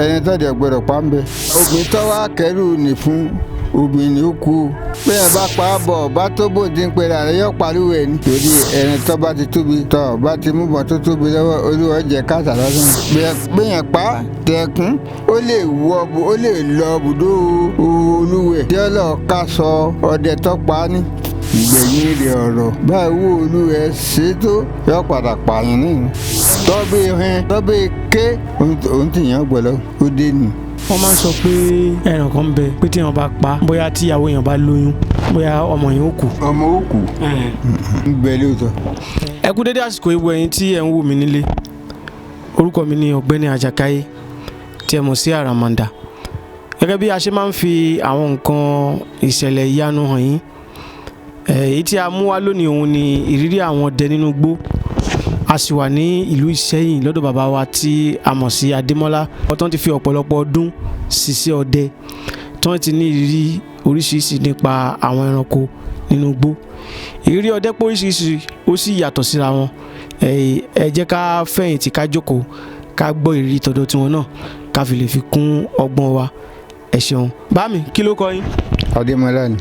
Ẹni tó dẹ̀ gbọ́dọ̀ pa ń bẹ. Obìnrin tó wá kẹ́rù ní fún obìnrin ní ó kú. Bí ẹ bá pa á bọ̀ bá tó bò tí ń pera rẹ̀ yóò pariwo ẹ̀ ní. Torí ẹni tó bá ti tóbi tó bá ti mú bọ̀ tó tóbi lọ́wọ́ olúwa jẹ káàtà lásán. Bí yẹn pa tẹkún ó lè wọ ó lè lọ bùdó olúwẹ̀ tí ó lọ ká sọ ọdẹ tó pa á ní. Ìgbẹ̀yìn rẹ̀ ọ̀rọ̀ báyìí wò olúwẹ̀ ṣètò yóò padà pààyàn nìyẹn. Tọ́bí hin tọ́bí ké òun ti yàn gbọ́dọ̀ ó dé nù. Wọ́n máa ń sọ pé ẹran kan ń bẹ pé tí èèyàn bá pa, bóyá tíyàwó èèyàn bá lóyún, bóyá ọmọ yẹn ó kú. Ọmọ ó kú ń bẹ lóòótọ́. Ẹ kú dédé àsìkò ìwọ ẹ̀yin tí ẹ̀ ń wò mí nílé. Orúkọ mi ni Ọ̀gbẹ́ni Àjàkáyé tí ẹ mọ̀ sí Àràmàǹdà. Gẹ́gẹ́ bí a ṣe máa ń fi àwọn nǹkan ìṣẹ̀lẹ̀ ìyanu hàn yín, èyí tí a mú wá lónìí òun ni ìrírí àwọn ọdẹ nínú igbó. A sì wà ní ìlú Ìṣẹ́yìn lọ́dọ̀ bàbá wa tí a mọ̀ sí Adémọ́lá. Wọ́n ti fi ọ̀pọ̀lọpọ̀ ọdún ṣiṣẹ́ ọdẹ, tí wọ́n ti ní ìrírí oríṣiríṣi nípa àwọn ẹranko nínú igbó. Ìrírí ọdẹ pé oríṣiríṣi, ó sì yàtọ̀ síra wọn. Ẹ jẹ́ ká fẹ̀yìntì, ká jókòó, ká gbọ́ ìrírí tọ̀dọ̀ tiwọn náà, ká fi lè fi kún ọgbọ́n wa. Ẹ ṣeun. Bámi, kí ló kọ yín? Adémọ́lá ni.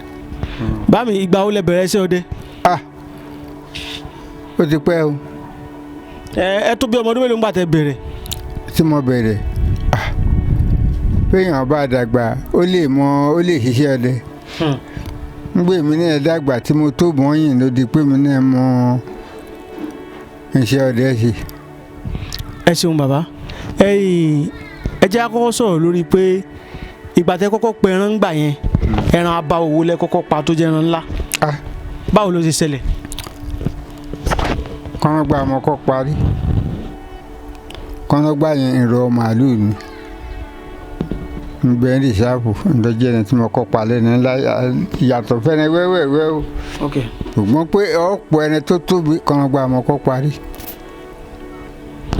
Bámi, ìgbà wo lẹ bẹ̀rẹ̀ iṣẹ́ ọdẹ? Ah, ó ti pẹ́ o. Ẹ tó bí ọmọ ọdún mélòó ń gbà tẹ bẹ̀rẹ̀? Tí mo bẹ̀rẹ̀, péyàn bá dàgbà ó lè mọ ó lè ṣiṣẹ́ ọdẹ. Ngbé mi náà dàgbà tí mo tó bọ́yìn ló di pé mi náà mọ iṣẹ́ ọdẹ ṣe. Ẹ ṣeun bàbá. Ẹ jẹ́ á kọ́kọ́ sọ̀rọ̀ lórí pé ìgbà tẹ kọ́kọ́ pẹ ẹran ńgbà yẹn, ẹran aba òwò lẹ kọ́kọ́ pa tó jẹ́ ẹran ńlá. Báwo ló ṣe ṣẹlẹ̀? Kọ́nọ́gbà ọmọ kọ́ parí. Kọ́nọ́gbà yẹn ìrọ̀ màálù ni. Nbẹ ní ìsáàpù ńlọjẹ́ ẹni tí mo kọ́ palẹ̀ ní ńlá yàtọ̀ fẹ́ni wẹ́wẹ́wẹ́ o. Ṣùgbọ́n pé ọ̀pọ̀ ẹni tó tóbi kọ́nọ́gbà ọmọ kọ́ parí.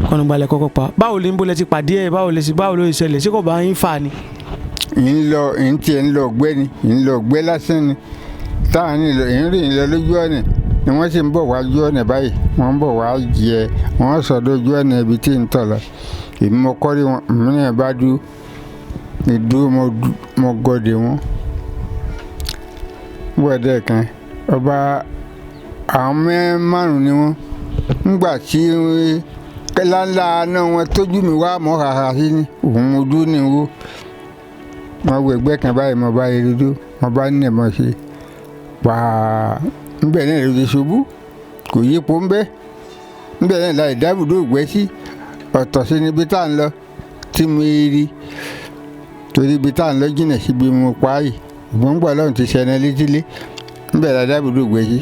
Kọ́nọ́gbà lẹ kọ́kọ́ pa. Báwo lè ń bolẹ̀ ti pàdé ẹ̀? Báwo lè ṣe, báwo ló ṣe ṣẹlẹ̀? Ṣé kò bá yín fà ni? Ń lọ ń tiẹ̀ ń lọ ọ̀gbẹ́ ni, ń lọ ọ̀gbẹ́ lásán ni. Táwọn ní ń rìn lọ lójú ọ̀nà ni wọ́n sì ń bọ̀ wá ojú ọ̀nà báyìí. Wọ́n ń bọ̀ wá jẹ, wọ́n sọ lójú ọ̀nà ibi tí ń tọ̀ lọ. Èmi mo kọ́ rí wọn, èmi náà bá dúró. Ìdúró mo gọdẹ wọn. Wọ́ọ̀dẹ kan ọba àwọn márùn-ún ni wọ́n. Ńgbà tí ńláńlá náà wọn tójú mi wá mọ́ hàhà sí ni, òun mo dúró ní wo. Mo wo ẹgbẹ́ kan báyìí, mo bá rí dúdú, mo bá ní ẹ̀mọ́ sí. Pàà ńbẹ̀ náà ló ti ṣubú, kò yípo ńbẹ́. Ńbẹ̀ náà láì dábùdó ògbẹ́ sí. Ọ̀tọ̀ sí níbi tá à ń lọ tí mo rí. Torí ibi tá à ń lọ jìnnà síbi mo pa á yìí. Ṣùgbọ́n lọ́run ti ṣẹni létílé. Ńbẹ̀ la dábùdó ògbẹ́ sí.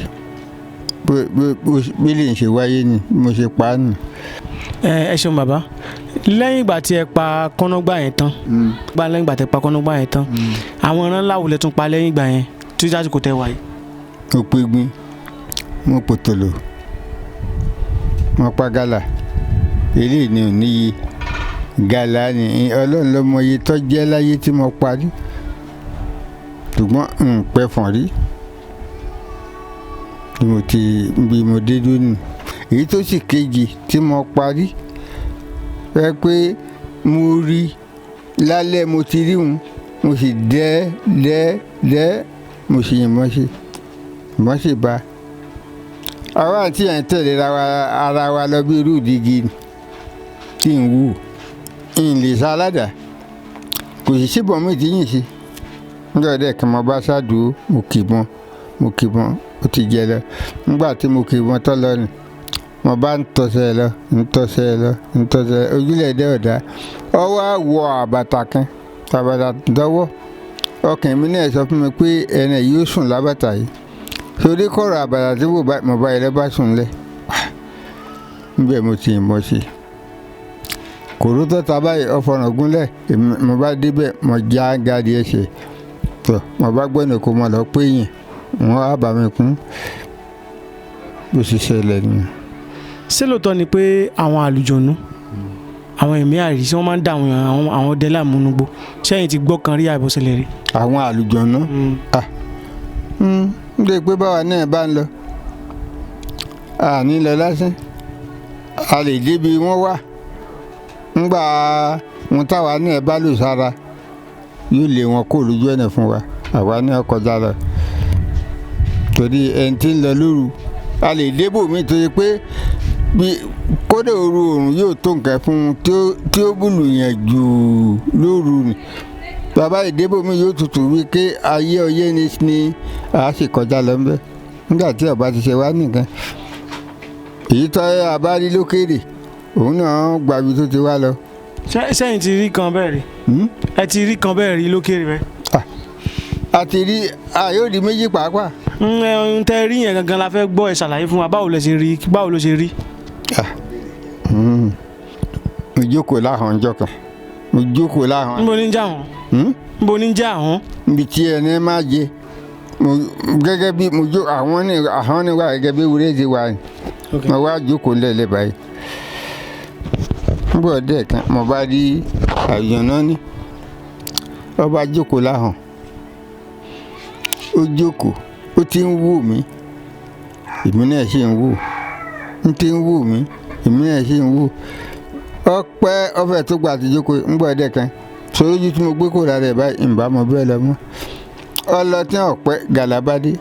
Bí lè ṣe wáyé ni mo ṣe pa á nù. Ẹ ṣeun bàbá. Lẹ́yìn ìgbà tí ẹ pa kọ́nọ́gbà yẹn tán, lẹ́yìn ìgbà tí ẹ pa kọ́nọ́gbà yẹn tán, àwọn ẹran ńlá wo lẹ tún pa lẹ́yìn ìgbà yẹn tí sásìkò tẹ wáyé? Mo pe gbin, mo pòtòlò, mo pa gàlà. Eléyìí ni ò níye. Gàlà ni Ọlọ́run ló mọ iye tó jẹ́ láyé tí mo parí. Ṣùgbọ́n n pẹ́ fọ̀n rí. Mo ti bí mo dé dúró nù. Èyí tó sì kejì tí mo parí, rẹ pé mo rí lálẹ́ mo ti rí òun, mo sì dẹ́ dẹ́ dẹ́, mo sì yìnbọn sí, ìbọn sì bá. Àwa àti ẹ̀ ń tẹ̀lé ara wa lọ bí irú ìdígi tí ń wù. Ń lè sá aládàá, kò sì síbọn mi ti yìn sí. Nígbà díẹ̀ kí mo bá ṣáàdúró, mo kìbọn, mo kìbọn, ó ti jẹ lọ. Nígbà tí mo kìbọn tán lọ ni, mo bá ń tọ́sẹ̀ lọ, ń tọ́sẹ̀ lọ, ń tọ́sẹ̀ lọ, ojúlẹ̀ dẹ́ ọ̀dà. Ó wá wọ àbàtà kan, àbàtà dọ́wọ́. Ọkàn mi náà sọ fún mi pé ẹni yìí ó sùn lábàtà yìí. Torí kọ̀rọ̀ àbàtà tí mo bá ilẹ̀ bá sùn lẹ̀. Níbẹ̀ mo ti yìnbọn sí. Kòró tó ta báyìí, ọ̀fọ̀nà gúnlẹ̀, mo bá débẹ̀, mo já gàdí ẹsẹ̀. Tọ̀, mo bá gbọ́nà kó mo lọ pé yìn, wọ́n á bá mi kún. Bó ṣe ṣẹlẹ̀ nìyẹn. Ṣé lóòótọ́ ni pé àwọn àlùjọ̀nú, àwọn ẹ̀mí àìrí, ṣé wọ́n máa ń dà àwọn ọdẹ láàmú nínú igbó? Ṣé ẹ̀yin ti gbọ́ kan rí àbí ó ṣẹlẹ̀ rí? Àwọn àlùjọ̀nú? Ń lè pé báwa náà bá ń lọ. A ní lọ lásán. A lè débi wọ́n wà. Ńgbà Wọn táwa náà bá lò sára yóò lé wọn kó lójú ọ̀nà fún wa, àwa náà kọjá lọ. Torí ẹni tí ń lọ lóru a lè débò mi torí pé bí kódà òru òrùn yóò tó nǹkan fún un tí ó bùlù yẹn jù lóru ni. Bàbá ìdébò mi yóò tutù wí pé ayé ọyẹ́ ni a sì kọjá lọ ńbẹ̀ nígbà tí ọba ti ṣe wá nìkan. Èyí tó a bá rí lókèrè òun náà gbàgbé tó ti wá lọ. Sẹ́yìn ti rí kan bẹ́ẹ̀ rí? Ẹ ti rí kan bẹ́ẹ̀ rí lókèrè rẹ? A ti rí, a yóò rí méjì pàápàá. Ẹ ń tẹ́ rí yẹn gangan la fẹ́ gbọ́, ẹ ṣàlàyé fún wa báwo lẹ ṣe rí, báwo ló ṣe rí. Mo jókòó láhàn ọjọ́ kan, mo jókòó láhàn. Níbo ní ń já wọn? Níbo ní ń já àwọn? Níbi tí ẹni máa jẹ mo gẹ́gẹ́ bí mo jó àwọn ní àwọn ní wà gẹ́gẹ́ bí ewúrẹ́ ti wà ní. Mo wá jókòó lẹ́lẹ̀ báyìí. Nígbà díẹ̀ kan mo bá rí àyànná ní. Ó bá jókòó láhàn. Ó jókòó, ó ti ń wò mí. Èmi náà sì ń wò. Ń ti ń wò mí, èmi náà sì ń wò. Ọpẹ́ ọfẹ́ tó gba àti jókòó nígbà díẹ̀ kan. Sójú tí mo gbé kó ra rẹ̀ báyìí, ǹbá mo bẹ́ẹ̀ lọ mọ́. Ọlọ́tí ọ̀pẹ gàlà bá dé.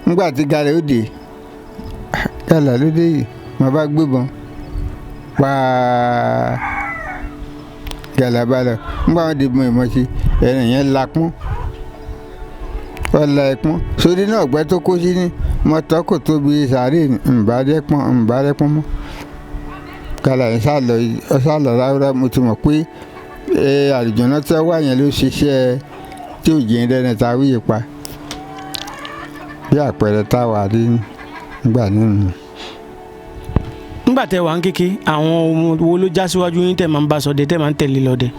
Nígbà tí gàlà ó dé, gàlà ló dé yìí, mo bá gbébọn pàà gàlà bá lọ. Nígbà wọn dìbò ìmọ̀ sí, ẹ̀rìn yẹn lakún. Ọ̀la ẹ̀pọ́n. Sórí náà ọ̀gbẹ́ tó kó sí ní mọ́tò kò tóbi sàárè ǹbá rẹ́pọ́n ǹbá rẹ́pọ́n mọ́. Gàlà yẹn sá lọ, ọ sá lọ ráúráú. Mo ti mọ̀ pé àlùjọ̀nà tí wọ́n wà yẹn ló ṣiṣẹ́ tí ò jẹ́ rẹ́ni ta wíyè pa. Bí àpẹẹrẹ táwa rí nígbà nínú. Nígbà tẹ wà ń kéke, àwọn ohun wo ló já síwájú yín tẹ máa ń bá ṣọdẹ, tẹ máa ń tẹ̀lé lọ́dẹ?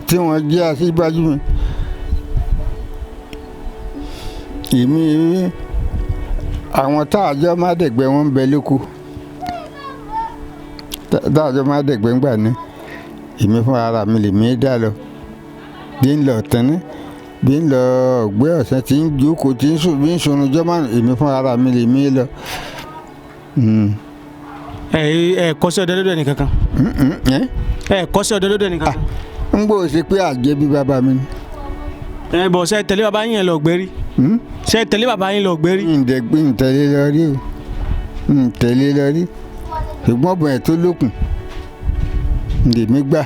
Tí wọ́n jẹ́ aṣíwájú mi. Èmi àwọn tá àjọ má dẹ̀gbẹ́ wọn ń bẹ lóko. Tá àjọ má dẹ̀gbẹ́ ńgbà ní. Èmi fún ara mi lèmi dá lọ. Bí ń lọ tẹ́ní, bí ń lọ ọ̀gbẹ́ ọ̀sán tí ń jókòó tí ń sùn bí ń sunrun jọ́ márùn-ún, èmi fún ara mi lèmi lọ. Ẹ ẹ kọ́ṣẹ́ ọdẹ lọ́dọ̀ ẹnìkankan? Ẹ kọ́ṣẹ́ ọdẹ lọ́dọ̀ ẹnìkankan? Ń gbọ́ ṣe pé àjẹbí bàbá mi ni. Ẹ bọ̀ ṣe tẹ̀lé bàbá yín yẹn lọ gbérí? Ṣe tẹ̀lé bàbá yín lọ gbérí? Ń tẹ̀lé lọ rí o, ń tẹ̀lé lọ rí. Ṣùgbọ́n ọ̀bọ̀n ẹ̀ tó lókun lèmi gbà,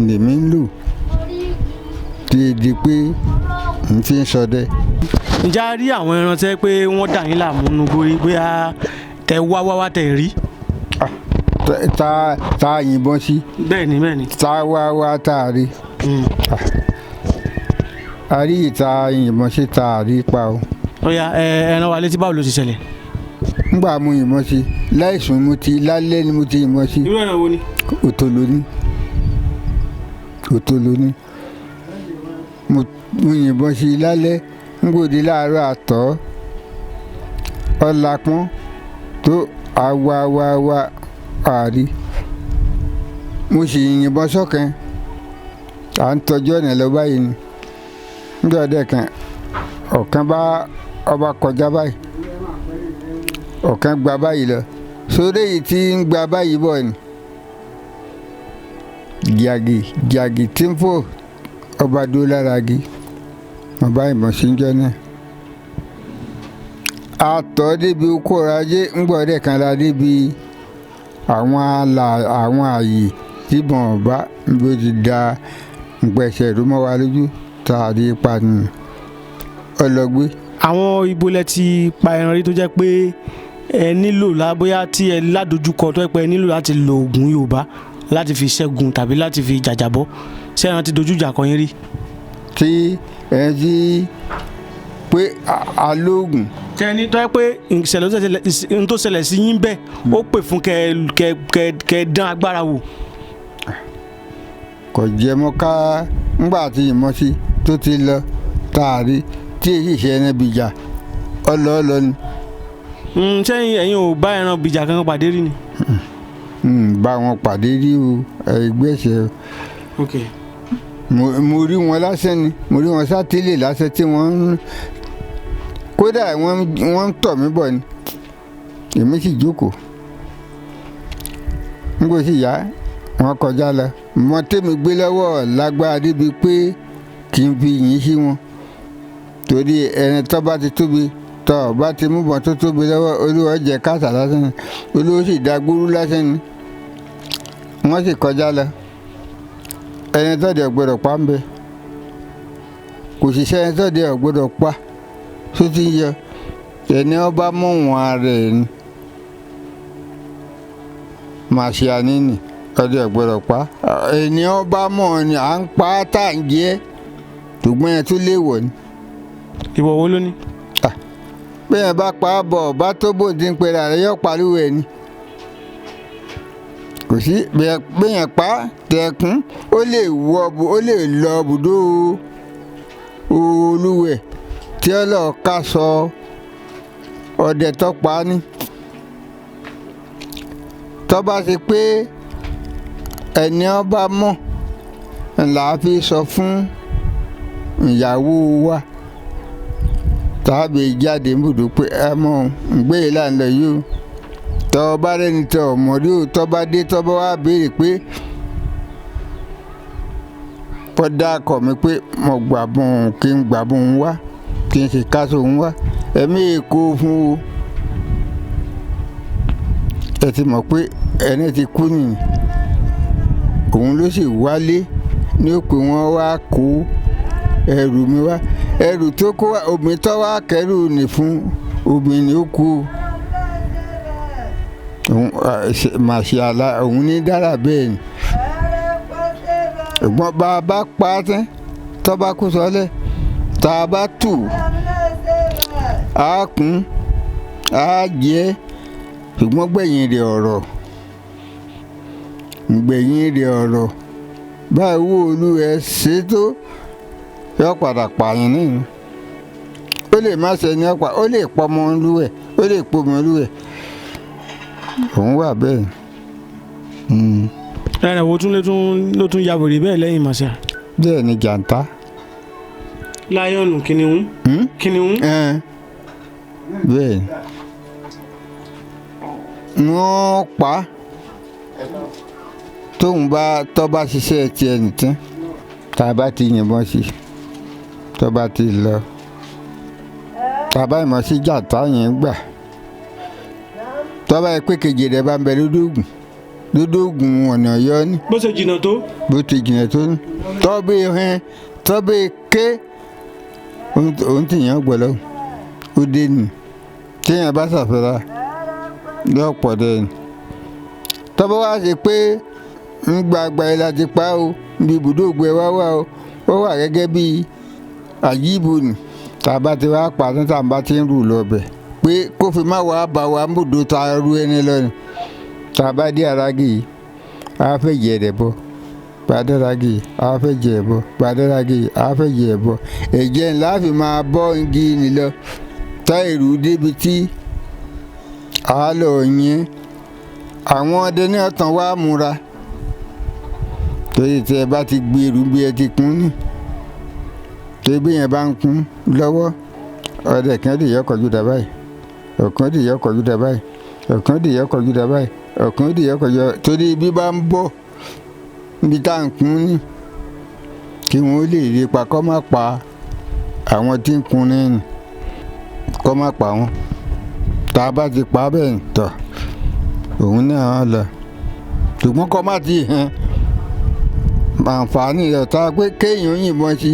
lèmi ń lò tí di pé n fi ń ṣọdẹ. Ǹjẹ́ a rí àwọn ẹran tẹ́ pé wọ́n dà yín láàmú nínú gbórí bóyá tẹ wá wá wá tẹ rí? Ta yìnbọn sí. Bẹ́ẹ̀ni bẹ́ẹ̀ni. Ta wá wá tá a rí. A rí ìta yìnbọn sí tá a rí pa o. Ó yá, ẹran wa létí, báwo ló ti ṣẹlẹ̀? Ngbà mo yìnbọn sí láìsùn, mo ti lálẹ́ ni mo ti yìnbọn sí. Irú ẹran wo ni? Òtòló ni. Òtòló ni. Mo yìnbọn sí lálẹ́, ngbòdì láàárọ̀ àtọ́ ọ̀làpọ̀n tó awawaawa àárí. Mo sì yìnbọn sọ́kàn, à ń tọ́jú ọ̀nà lọ báyìí ni. Nígbà ọdẹ kan, ọ̀kan bá ọba kọjá báyìí, ọ̀kan gba báyìí lọ. Sórí èyí tí ń gba báyìí bọ̀ ni. Jàgì jàgì tí ń fò ọba dúró lára igi. Mo bá ìbọn sí njọ́ náà. A tọ́ débi oko ọrọ̀ ajé, ńgbà ọdẹ kan la débi àwọn àlà àwọn ààyè tí ìbọn ọba bí ó ti da ìpẹ̀sẹ̀ ìrú mọ́ wa lójú tá a rí pa nù. Ọlọgbé. Àwọn ibo lẹ ti pa ẹran rí tó jẹ́ pé ẹ nílò bóyá tí ẹ ládojúkọ tó jẹ́ pé ẹ nílò láti lo oògùn Yorùbá láti fi ṣẹ́gun tàbí láti fi jàjàbọ́, ṣé ẹran ti dojú ìjà kọ yín rí? Tí ẹ ti pé alóògùn. Tẹni tó yẹ pé ìṣẹ̀lẹ̀ tó ṣẹlẹ̀ sí yín bẹ́ẹ̀ ó pè fún kẹ dán agbára wò. Kò jẹ́ mọ́ ká ńgbà tí ìmọ̀ sí tó ti lọ taari tí èyí ṣe ẹni bìjà ọlọ́ọ̀lọ́ ni. Sẹ́yìn ẹ̀yin ò bá ẹran bìjà kankan pàdé rí ni? Bá wọn pàdé rí o, ẹgbẹ́ ṣe o. Mo rí wọn lásán ni, mo rí wọn sátélè lásán tí wọ́n ń kódà wọ́n ń tọ̀ mí bọ̀ ni. Èmi sì jókòó. N kò sì yá, Wọ́n kọjá lọ. Mọ tèmi gbé lọ́wọ́ lágbára débi pé kì í fi yìn sí wọn, torí ẹni tó bá ti tóbi tó bá ti mú bọ́n tó tóbi lọ́wọ́, olúwa jẹ káàtà lásán ni, olúwa sì dàgbúrú lásán ni. Wọ́n sì kọjá lọ. Ẹni tó dẹ̀ gbọ́dọ̀ pa ń bẹ, kò sì sẹ́ni tó dẹ̀ gbọ́dọ̀ pa tó ti yọ ẹni ọba mọ̀ wọn rẹ̀ ni màṣíà nínì ọdẹ gbọ́dọ̀ pa ẹni ọba mọ̀ ni à ń pa á tà ń jẹ́, ṣùgbọ́n ẹ tún léèwọ̀ ni. Ìwọ̀ wo ló ní? Bẹ́ẹ̀ bá pa á bọ̀ bá tó bò tí ń pera rẹ̀ yọ pariwo ẹ̀ ni. Kò sí bẹ́ẹ̀ pa tẹ̀kún, ó lè wọ ó lè lọ bùdó olúwẹ̀ tí ó lọ ká sọ ọdẹ tó pa á ní. Tó bá ṣe pé ẹni ọba mọ̀ là á fi sọ fún ìyàwó wa tàbí jáde níbùdó pé ẹ mọ̀ ń gbé yìí là ń lọ yìí o. Tọ́ bá rẹ́ni tọ́ ọ̀mọ̀dé o, tọ́ bá dé tọ́ bá wá béèrè pé kọ́ dákọ̀ mi pé mo gbà bùn kí n gbà bùn wá kí n sì káṣọ òun wá, ẹ̀mí èkó fún o. Ẹ ti mọ̀ pé ẹni tí kú nìyí, òun ló sì wálé ní ó pé wọ́n wá kó ẹrù mi wá. Ẹrù tó kó wá, obìnrin tó wá kẹrù nì fún obìnrin ni ó kú màṣíàlá, òun ní dára bẹ́ẹ̀ ni. Ṣùgbọ́n bá a bá pa á tán, tó bá kú sọ́lẹ̀, tá a bá tù á kún á jẹ́, ṣùgbọ́n gbẹ̀yìn rẹ̀ ọ̀rọ̀, gbẹ̀yìn rẹ̀ ọ̀rọ̀ báyìí wo olú ẹ ṣe tó yọ padà pààyàn nínú. Ó lè má ṣe ní ọ̀pá, ó lè pọmọ olú ẹ̀, ó lè pọmọ olú ẹ̀, òun wà bẹ́ẹ̀. Ẹran wo tún ló tún ya wèrè bẹ́ẹ̀ lẹ́yìn màṣá? Bẹ́ẹ̀ ni jàǹtá. Láyọ̀nù kìnìún. Kìnìún. Bẹ́ẹ̀ wọ́n pa tóun bá tọ́ bá ṣiṣẹ́ tiẹ̀ nìtán, tá a bá ti yìnbọn sí, tọ́ bá ti lọ, tá a bá yìnbọn sí jàǹtá yẹn gbà, tọ́ bá yẹ pé kejì rẹ̀ bá ń bẹ lódógùn lódógùn ọ̀nà ọ̀yọ́ ni. Bó ṣe jìnnà tó. Bó ti jìnnà tó ní. Tọ́ bí hẹn tọ́ bí ké òun ti yàn gbọ́dọ̀ ó dé nù téèyàn bá ṣàfẹ́ra lọ́pọ̀ dẹ́ ni. Tọ́ bá wá ṣe pé ń gba àgbà yìí láti pa ó bí ibùdó ògbẹ wá wá o, ó wà gẹ́gẹ́ bí àyíbo nì. Tá a bá ti wá pa tán, tá a bá ti ń rù lọ bẹ̀ pé kó fi má wàá bá wa ń bùdó ta ru ẹni lọ ni. Tá a bá dé arágì yìí, a fẹ́ jẹ ẹ̀rẹ̀ bọ́. Gbàdáragì a fẹ́ jẹ ẹ̀bọ, gbàdáragì a fẹ́ jẹ ẹ̀bọ. Ẹ̀jẹ̀ ńlá fi máa bọ́ igi nì lọ tá èrú débi tí a lọ yẹn. Àwọn ọdẹ ní ọ̀tàn wá múra torí tí ẹ bá ti gbé irú bí ẹ ti kún ní, torí bí yẹn bá ń kún lọ́wọ́, ọdẹ kan lè yọ kọjú dà báyìí, ọ̀kan lè yọ kọjú dà báyìí, ọ̀kan lè yọ kọjú dà báyìí, ọ̀kan lè yọ kọjú, torí bí bá ń bọ̀ níbi tá à ń kún ní, kí wọ́n lè rí pa kọ́ má pa àwọn tí ń kún nínú, kọ́ má pa wọ́n. Tá a bá ti pa bẹ́ẹ̀ tọ̀, òun náà lọ, ṣùgbọ́n kọ́ má ti hàn àǹfààní rẹ̀ tá a pé kéèyàn yìnbọn sí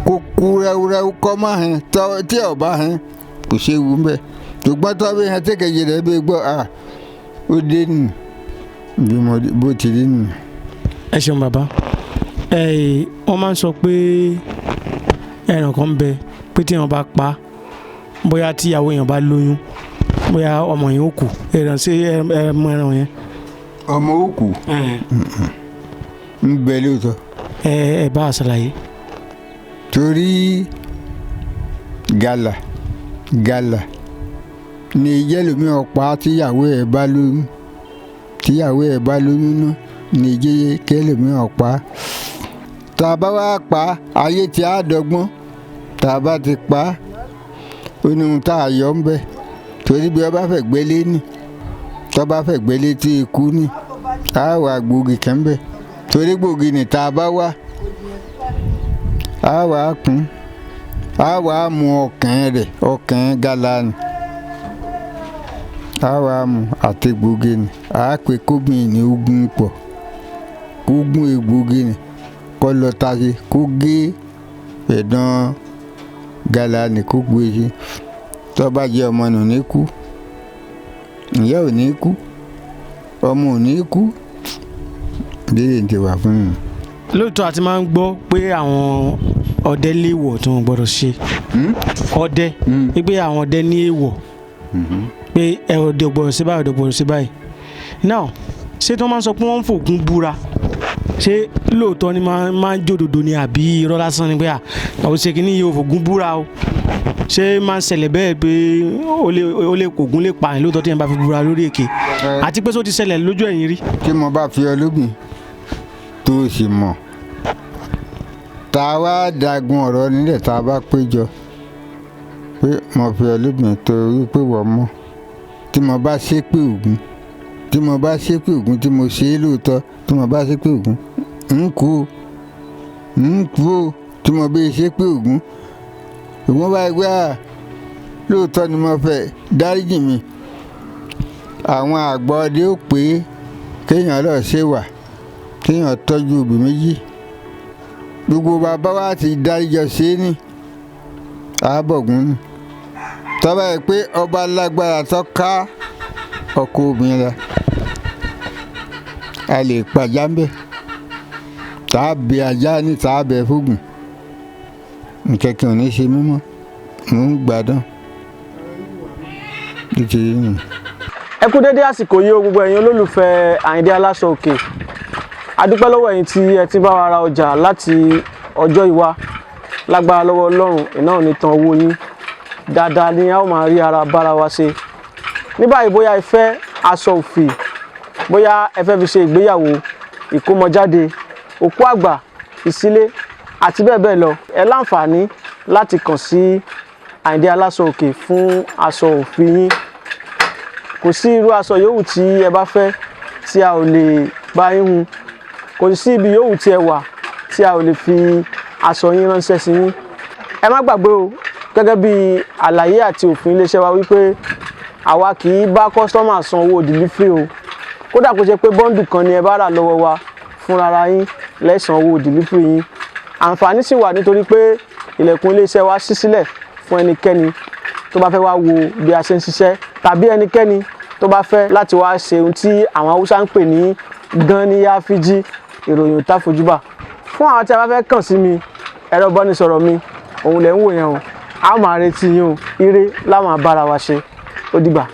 kó kú rẹ́wúrẹ́wú kọ́ má hàn tí ọba hàn kò séwu mbẹ́, ṣùgbọ́n tọ́ bí hàn tí kejì rẹ̀ bí gbọ́ à ó dé nù bí mo bó ti rí nù. Ẹ ṣeun bàbá. Ẹ wọ́n máa ń sọ pé ẹran kan ń bẹ pé tí èèyàn bá pa, bóyá tíyàwó èèyàn bá lóyún, bóyá ọmọ yẹn ó kú. Ẹran ṣé ẹ mọ ẹran yẹn? Ọmọ ó kú ń bẹ lóòótọ́. Ẹ bá a ṣàlàyé. Torí gàlà gàlà ni ìjẹ́lómi ọ̀pá tíyàwó ẹ̀ bá lóyún, tíyàwó ẹ̀ bá lóyún náà ní ìjẹ́yẹ kẹlòmí ọ̀pá. Tá a bá wá pa ayé tí a dọ́gbọ́n, tá a bá ti pa ó ní ohun tá a yọ ń bẹ, torí bí ọba fẹ́ gbélé ní, tọ́ba fẹ́ gbélé tí ikú ní, Á wà gbòógì kan bẹ́ẹ̀ torí gbòógì ní tá a bá wá, á wà á kún, á wà á mú ọkàn rẹ̀, ọkàn gala ni á wà á mú àti gbòógì ni á pè kóbìnrin ní ogun pọ̀, kó gún egbòogi ni, kó lọ ta sí, kó gé ẹ̀dán gala ni, kó gbé sí. Tó bá jẹ́ ọmọ nù ní kú, ìyá ò ní kú, ọmọ ò ní kú, ìdílé ti wà fún mi. Lóòótọ́, a ti máa ń gbọ́ pé àwọn ọdẹ léèwọ̀ tí wọ́n gbọ́dọ̀ ṣe ọdẹ, wípé àwọn ọdẹ ní èèwọ̀, pé ẹ ọdẹ ò gbọ́dọ̀ ṣe báyìí, ọdẹ ò gbọ́dọ̀ ṣe báyìí. Now, ṣé tí wọ́n máa ń sọ pé wọ́n ń fògùn búra, ṣé lóòótọ́ ni máa ń jòdòdò ni, àbí irọ́ lásán ni pé à àwọn ṣe kìíní yìí ò fògùn búra o? Ṣé máa ń ṣẹlẹ̀ bẹ́ẹ̀ pé ó lè ògùn lè pààyàn lóòótọ́ tí yẹn bá fi búra lórí èké, àti pé só ti ṣẹlẹ̀ lójú ẹ̀yin rí? Tí mo bá fi ọlọ́gbìn tó o sì mọ̀, tá a wá dagun ọ̀rọ̀ nílẹ̀, tá a bá péjọ pé mo fi ọlọ́gbìn torí pé wọ́n mọ̀, tí mo bá ṣépè ògùn, tí mo bá ṣépè ògùn, tí mo ṣe é lóòótọ́, tí mo bá ṣépè ògùn, ń kú o, ń kú o. Tí mo bí ṣépè ògùn, ògùn bá gbé à lóòótọ́ ni mo fẹ́ dáríjì mi, àwọn àgbà ọdẹ ó pé kéèyàn lọ ṣe wà, kéèyàn tọ́jú òbí méjì, gbogbo bàbá wa ti dáríjọ ṣe é ní àábọ̀gún ni. Tọ́ba yìí pé ọba lágbára tó ká ọkọ obìnrin la, a lè pàjá ń bẹ̀, tá a bẹ ajá ní, tá a bẹ fógùn, nǹkan kan ò ní ṣe mímọ́, mò ń gbádùn nítorí nù. Ẹ kú dédé àsìkò yìí o, gbogbo ẹ̀yin olólùfẹ́ Àyìndé Aláṣọ Òkè. A dúpẹ́ lọ́wọ́ ẹ̀yin tí ẹ ti bá wa ra ọjà láti ọjọ́ ìwá. Lágbára lọ́wọ́ Ọlọ́run, iná ò ní tan owó yín. Dáadáa ni a ó máa rí ara bára wa ṣe. Ní báyìí, bóyá ẹ fẹ́ aṣọ òfì, bóyá ẹ fẹ́ fi ṣe ìgbéyàwó, ìkómọjáde, òkú àgbà, ìsílé àti bẹ́ẹ̀ bẹ́ẹ̀ lọ, ẹ láǹfààní láti kàn sí Àyìndé Aláṣọ Òkè fún aṣọ òfì yín. Kò sí irú aṣọ yòówù tí ẹ bá fẹ́ tí a ò lè bá yín hun. Kò sí ibi yòówù tí ẹ wà tí a ò lè fi aṣọ yín ránṣẹ́ sí yín. Ẹ má gbàgbé o, gẹ́gẹ́ bí àlàyé àti òfin iléeṣẹ́ wa, wípé àwa kì í bá customer san owó delivery o. Kódà kó ṣe pé bundle kan ni ẹ bá rà lọ́wọ́ wa, fúnra yín lẹ́sàn owó delivery yín. Àǹfààní sì wà nítorí pé ilẹ̀kùn iléeṣẹ́ wa ṣí sílẹ̀ fún ẹnikẹ́ni tó bá fẹ́ wá wo bí a ṣe ń ṣiṣẹ́, tàbí ẹnikẹ́ni tó bá fẹ́ láti wá ṣe ohun tí àwọn Haúsá ń pè ní gan-níyà fíjì. Ìròyìn ò tá fojúbà. Fún àwọn tí a bá fẹ́ kàn sí mi, ẹ̀rọ ìbánisọ̀rọ̀ mi òun lẹ̀ ń wò yẹn o. A ó máa retí yín o. Ire láwọn abára wa ṣe. Ó dìgbà.